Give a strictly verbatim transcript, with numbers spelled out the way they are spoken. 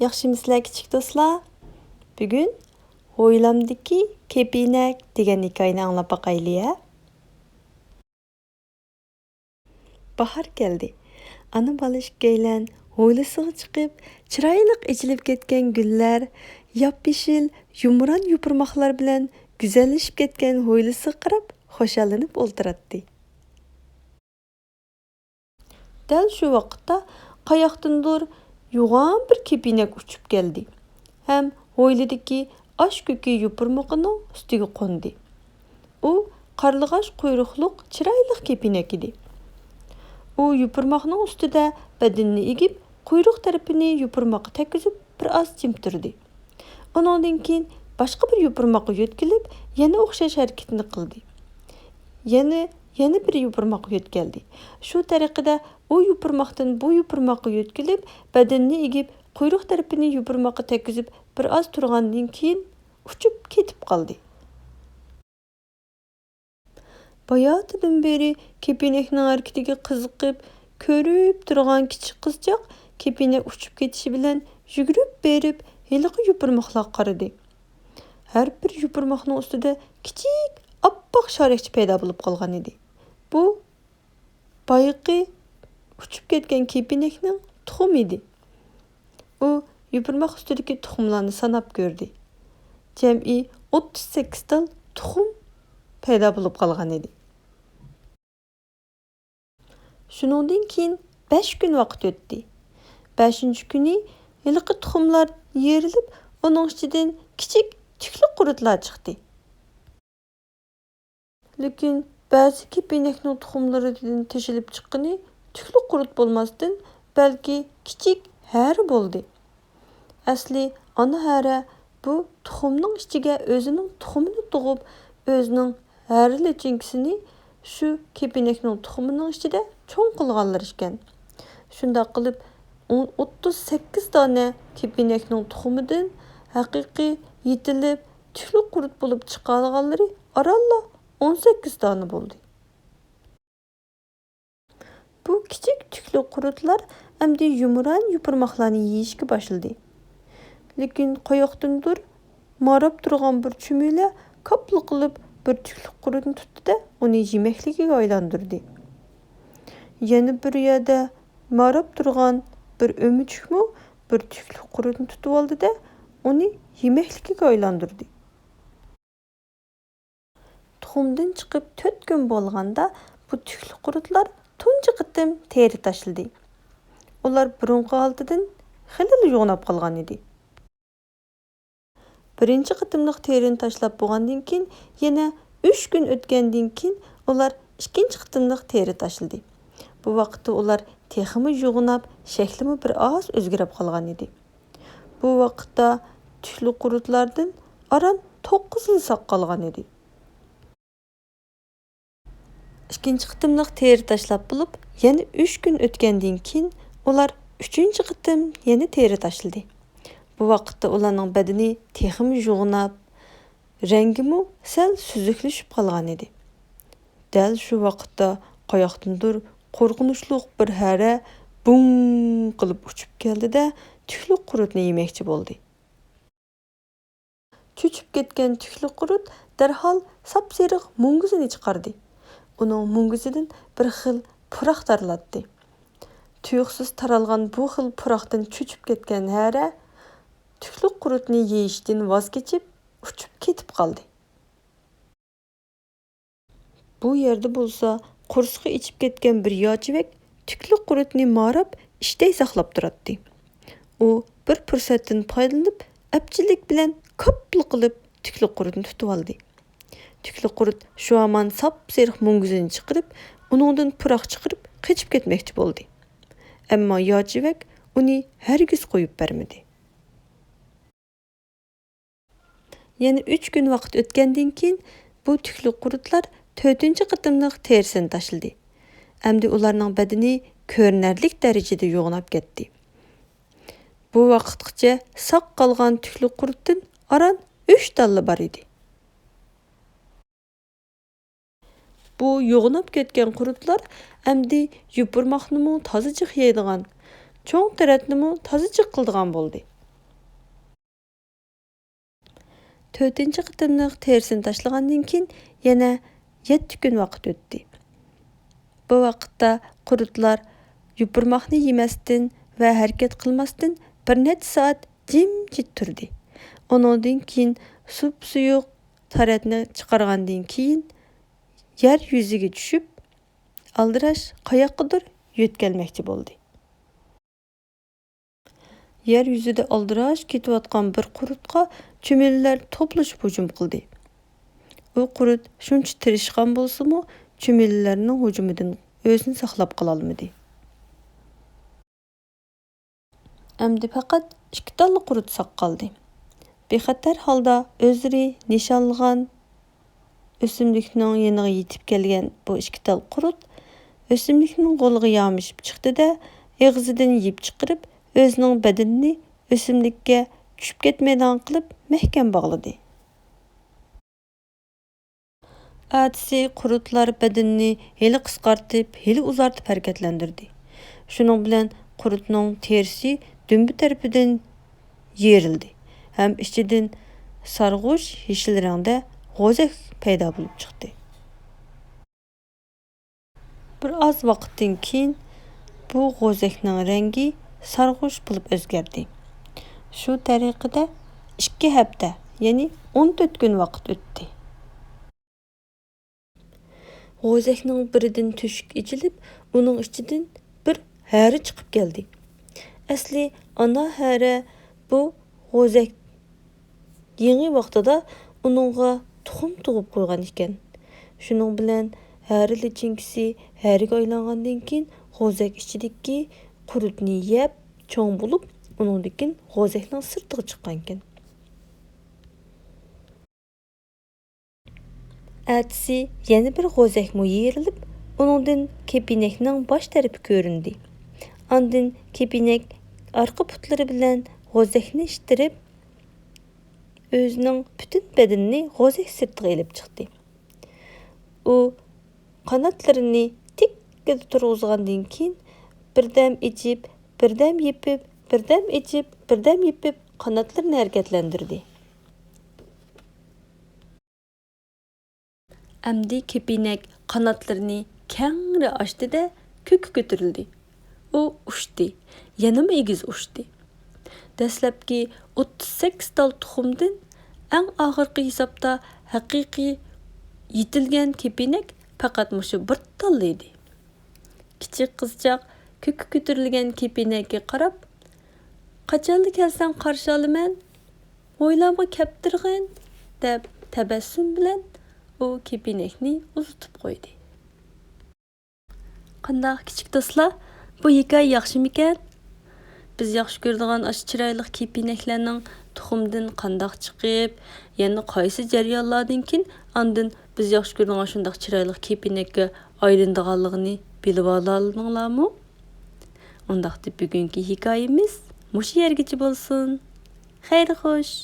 ياخشىمۇسىلەر كىچىك دوستلار؟ بۈگۈن ھويلامدىكى كېپىنەك دېگەن ھېكايىنى ئاڭلاپ باقايلى ھە. باھار كەلدى. ئانا بالا ئىككىيلەن ھويلىسىغا چىقىپ، چىرايلىق ئېچىلىپ كەتكەن گۈللەر، ياپيېشىل يۇمران يوپۇرماقلار بىلەن گۈزەللىشىپ كەتكەن ھويلىسىغا قاراپ خۇشاللىنىپ ئولتۇراتتى. دەل شۇ ۋاقىتتا قاياقتىندۇر يوغان بىر كېپىنەك ئۇچۇپ كەلدى ھەم ھويلىدىكى ئاش كۆكى يوپۇرمىقىنىڭ ئۈستىگە قوندى. ئۇ قارلىغاچ قۇيرۇقلۇق چىرايلىق كېپىنەك ئىدى. ئۇ يوپۇرماقنىڭ ئۈستىدە بەدىنىنى ئېگىپ، قۇيرۇق تەرىپىنى يوپۇرماققا تەگكۈزۈپ، بىر ئاز جىم تۇردى. ئۇنىڭدىن كېيىن باشقا بىر يوپۇرماققا يۆتكىلىپ، يەنە ئوخشاش ھەرىكىتىنى قىلدى. يەنە، يەنە بىر يوپۇرماققا يۆتكەلدى. شۇ تەرىقىدە ئۇ يوپۇرماقتىن بۇ يوپۇرماققا يۆتكىلىپ، بەدىنىنى ئېگىپ، قۇيرۇق تەرىپىنى يوپۇرماققا تەگكۈزۈپ، بىر ئاز تۇرغاندىن كېيىن ئۇچۇپ كېتىپ قالدى. باياتىدىن بېرى كېپىنەكنىڭ ھەرىكىتىگە قىزىقىپ، كۆرۈپ تۇرغان كىچىك قىزچاق كېپىنەك ئۇچۇپ كېتىشى بىلەن يۈگۈرۈپ بېرىپ، ھېلىقى يوپۇرماقلارغا قارىدى. ھەر بىر يوپۇرماقنىڭ ئۈستىدە كىچىك ئاپئاق شارىقچە پەيدا بولۇپ قالغان ئىدى. بۇ بايىقى ئۇچۇپ كەتكەن كېپىنەكنىڭ تۇخۇمى ئىدى. ئۇ يوپۇرماق ئۈستىدىكى تۇخۇملارنى ساناپ كۆردى. جەمئىي ئوتتۇز سەككىز تال تۇخۇم پەيدا بولۇپ قالغان ئىدى. شۇنىڭدىن كېيىن بەش كۈن ۋاقىت ئۆتتى. بەشىنچى كۈنى ھېلىقى تۇخۇملار يېرىلىپ، ئۇنىڭ ئىچىدىن كىچىك تۈكلۈك قۇرتلار چىقتى. لېكىن بەزى كېپىنەكنىڭ تۇخۇملىرىدىن تېشىلىپ چىققىنى تۈكلۈك قۇرت بولماستىن، بەلكى كىچىك ھەرە بولدى. ئەسلى ئانا ھەرە بۇ تۇخۇمنىڭ ئىچىگە ئۆزىنىڭ تۇخۇمىنى تۇغۇپ، ئۆزىنىڭ ھەرە لىچىنكىسىنى شۇ كېپىنەكنىڭ تۇخۇمىنىڭ ئىچىدە چوڭ قىلغانلىرى ئىكەن. شۇنداق قىلىپ، ئون، ئوتتۇز سەككىز دانە كېپىنەكنىڭ تۇخۇمىدىن ھەقىقىي يېتىلىپ، تۈكلۈك قۇرت بولۇپ چىقالىغانلىرى ئارانلا ئون سەككىز دانە بولدى. بۇ كىچىك تۈكلۈك قۇرتلار ئەمدى يۇمران يوپۇرماقلارنى يېيىشكە باشلىدى. لېكىن قاياقتىندۇر ماراپ تۇرغان بىر چۈمۈلە كاپلا قىلىپ بىر تۈكلۈك قۇرتنى تۇتتى-دە، ئۇنى يېمەكلىكىگە ئايلاندۇردى. يەنە بىر يەردە ماراپ تۇرغان بىر ئۆمۈچۈكمۇ بىر تۈكلۈك قۇرتنى تۇتۇۋالدى-دە، ئۇنى يېمەكلىكىگە ئايلاندۇردى. تۇخۇمدىن چىقىپ تۆت كۈن بولغاندا، بۇ تۈكلۈك قۇرتلار تۇنجى قېتىم تېرە تاشلىدى. ئۇلار بۇرۇنقى ھالىتىدىن خېلىلا يوغىناپ قالغان ئىدى. بىرىنچى قېتىملىق تېرىنى تاشلاپ بولغاندىن كېيىن، يەنە ئۈچ كۈن ئۆتكەندىن كېيىن، ئۇلار ئىككىنچى قېتىملىق تېرە تاشلىدى. بۇ ۋاقىتتا ئۇلار تېخىمۇ يوغىناپ، شەكلىمۇ بىر ئاز ئۆزگىرىپ قالغان ئىدى. بۇ ۋاقىتتا تۈكلۈك قۇرتلاردىن ئاران توققۇزلا ساق قالغان ئىدى. ئىككىنچى قېتىملىق تېرە تاشلاپ بولۇپ، يەنە ئۈچ كۈن ئۆتكەندىن كېيىن، ئۇلار ئۈچىنچى قېتىم يەنە تېرە تاشلىدى. بۇ ۋاقىتتا ئۇلارنىڭ بەدىنى تېخىمۇ يوغىناپ، رەڭگىمۇ سەل سۈزۈكلىشىپ قالغان ئىدى. دەل شۇ ۋاقىتتا قاياقتىندۇر قورقۇنچلۇق بىر ھەرە بۇڭ قىلىپ ئۇچۇپ كەلدى-دە، تۈكلۈك قۇرتنى يېمەكچى بولدى. چۆچۈپ كەتكەن تۈكلۈك قۇرت دەرھال ساپسېرىق مۈڭگۈزىنى چىقاردى. ئۇنىڭ مۈڭگۈزىدىن بىر خىل پۇراق تارىلاتتى. تۇيۇقسىز تارالغان بۇ خىل پۇراقتىن چۆچۈپ كەتكەن ھەرە تۈكلۈك قۇرتنى يېيىشتىن ۋاز كېچىپ، ئۇچۇپ كېتىپ قالدى. بۇ يەردە بولسا قورسىقى ئېچىپ كەتكەن بىر ياچىۋەك تۈكلۈك قۇرتنى ماراپ، ئىشتەي ساقلاپ تۇراتتى. ئۇ بىر پۇرسەتتىن پايدىلىنىپ، ئەپچىللىك بىلەن كاپلا قىلىپ تۈكلۈك قۇرتنى تۇتۇۋالدى. تۈكلۈك قۇرت شۇ ھامان ساپسېرىق مۈڭگۈزىنى چىقىرىپ، ئۇنىڭدىن پۇراق چىقىرىپ قېچىپ كەتمەكچى بولدى. ئەمما ياچىۋەك ئۇنى ھەرگىز قويۇپ بەرمىدى. يەنە ئۈچ كۈن ۋاقىت ئۆتكەندىن كېيىن، بۇ تۈكلۈك قۇرتلار تۆتىنچى قېتىملىق تېرىسىنى تاشلىدى. ئەمدى ئۇلارنىڭ بەدىنى كۆرۈنەرلىك دەرىجىدە يوغىناپ كەتتى. بۇ ۋاقىتقىچە ساق قالغان تۈكلۈك قۇرتتىن ئاران ئۈچ دانىلا بار ئىدى. بۇ يوغىناپ كەتكەن قۇرتلار ئەمدى يوپۇرماقنىمۇ تازا جىق يەيدىغان، چوڭ تەرەتنىمۇ تازا جىق قىلىدىغان بولدى. تۆتىنچى قېتىملىق تېرىسىنى تاشلىغاندىن كېيىن يەنە يەتتە كۈن ۋاقىت ئۆتتى. بۇ ۋاقىتتا قۇرتلار يوپۇرماقنى يېمەستىن ۋە ھەرىكەت قىلماستىن بىر نەچچە سائەت جىمجىت تۇردى. ئۇنىڭدىن كېيىن سۇپسۇيۇق تارەتنى چىقارغاندىن كېيىن، يەر يۈزىگە چۈشۈپ، ئالدىراش قاياققىدۇر يۆتكەلمەكچى بولدى. يەر يۈزىدە ئالدىراش كېتىۋاتقان بىر قۇرتقا چۈمۈلىلەر توپلىشىپ ھۇجۇم قىلدى. ئۇ قۇرت شۇنچە تىرىشقان بولسىمۇ، چۈمۈلىلەرنىڭ ھۇجۇمىدىن ئۆزىنى ساقلاپ قالالمىدى. ئەمدى پەقەت ئىككى تاللا قۇرت ساق قالدى. بىخەتەر ھالدا ئۆزلىرى نىشانلىغان ئۆسۈملۈكنىڭ يېنىغا يېتىپ كەلگەن بۇ ئىككى تال قۇرت ئۆسۈملۈكنىڭ غولىغا يامىشىپ چىقتى-دە، ئېغىزىدىن يىپ چىقىرىپ، ئۆزىنىڭ بەدىنىنى ئۆسۈملۈككە چۈشۈپ كەتمەيدىغان قىلىپ مەھكەم باغلىدى. ئەتىسى قۇرتلار بەدىنىنى ھېلى قىسقارتىپ، ھېلى ئۇزارتىپ ھەرىكەتلەندۈردى. شۇنىڭ بىلەن قۇرتنىڭ تېرىسى دۈمبە تەرىپىدىن يېرىلدى ھەم ئىچىدىن سارغۇچ يېشىل رەڭدە غوزەك پەيدا بولۇپ چىقتى. بىر ئاز ۋاقىتتىن كېيىن بۇ غوزەكنىڭ رەڭگى سارغۇچ بولۇپ ئۆزگەردى. شۇ تەرىقىدە ئىككى ھەپتە، يەنى ئون تۆت كۈن ۋاقىت ئۆتتى. غوزەكنىڭ بىرىدىن تۆشۈك ئېچىلىپ، ئۇنىڭ ئىچىدىن بىر ھەرە چىقىپ كەلدى. ئەسلى ئانا ھەرە بۇ غوزەك يېڭى ۋاقتىدا ئۇنىڭغا تۇخۇم تۇغۇپ قويغان ئىكەن. شۇنىڭ بىلەن ھەرە لىچىنكىسى ھەرىگە ئايلانغاندىن كېيىن، غوزەك ئىچىدىكى قۇرتنى يەپ، چوڭ بولۇپ، ئۇنىڭدىن كېيىن غوزەكنىڭ سىرتىغا چىققانىكەن. ئەتىسى يەنە بىر غوزەكمۇ يېرىلىپ، ئۇنىڭدىن كېپىنەكنىڭ باش تەرىپى كۆرۈندى. ئاندىن كېپىنەك ئارقا پۇتلىرى بىلەن غوزەكنى ئىتتىرىپ، ئۆزىنىڭ پۈتۈن بەدىنىنى غوزەك سىرتىغا ئېلىپ چىقتى. ئۇ قاناتلىرىنى تىككىدە تۇرغۇزغاندىن كېيىن، بىردەم ئېچىپ، بىردەم يېپىپ، بىردەم ئېچىپ، بىردەم يېپىپ، قاناتلىرىنى ھەرىكەتلەندۈردى. ئەمدى كېپىنەك قاناتلىرىنى كەڭرى ئاچتى-دە، كۆككە كۆتۈرۈلدى. ئۇ ئۇچتى، يەنىمۇ ئېگىز ئۇچتى. دەسلەپكى ئوتتۇز سەككىز تال تۇخۇمدىن ئەڭ ئاخىرقى ھېسابتا ھەقىقىي يېتىلگەن كېپىنەك پەقەت مۇشۇ بىر تاللا ئىدى. كىچىك قىزچاق كۆككە كۆتۈرۈلگەن كېپىنەككە قاراپ، «قاچانلا كەلسەڭ قارشى ئالىمەن، ھويلامغا كەپتۇرغىن» دەپ، تەبەسسۇم بىلەن ئۇ كېپىنەكنى ئۇزىتىپ قويدى. قانداق، كىچىك دوستلار، بۇ ھېكايە ياخشىمىكەن؟ بىز ياخشى كۆرىدىغان ئاشۇ چىرايلىق كېپىنەكلەرنىڭ تۇخۇمدىن قانداق چىقىپ، يەنە قايسى جەريانلاردىن كېيىن ئاندىن بىز ياخشى كۆرىدىغان شۇنداق چىرايلىق كېپىنەككە ئايلىنىدىغانلىقىنى بىلىۋالالىدىڭلارمۇ؟ ئۇنداقتا بۈگۈنكى ھېكايىمىز مۇشۇ يەرگىچە بولسۇن. خەير خوش!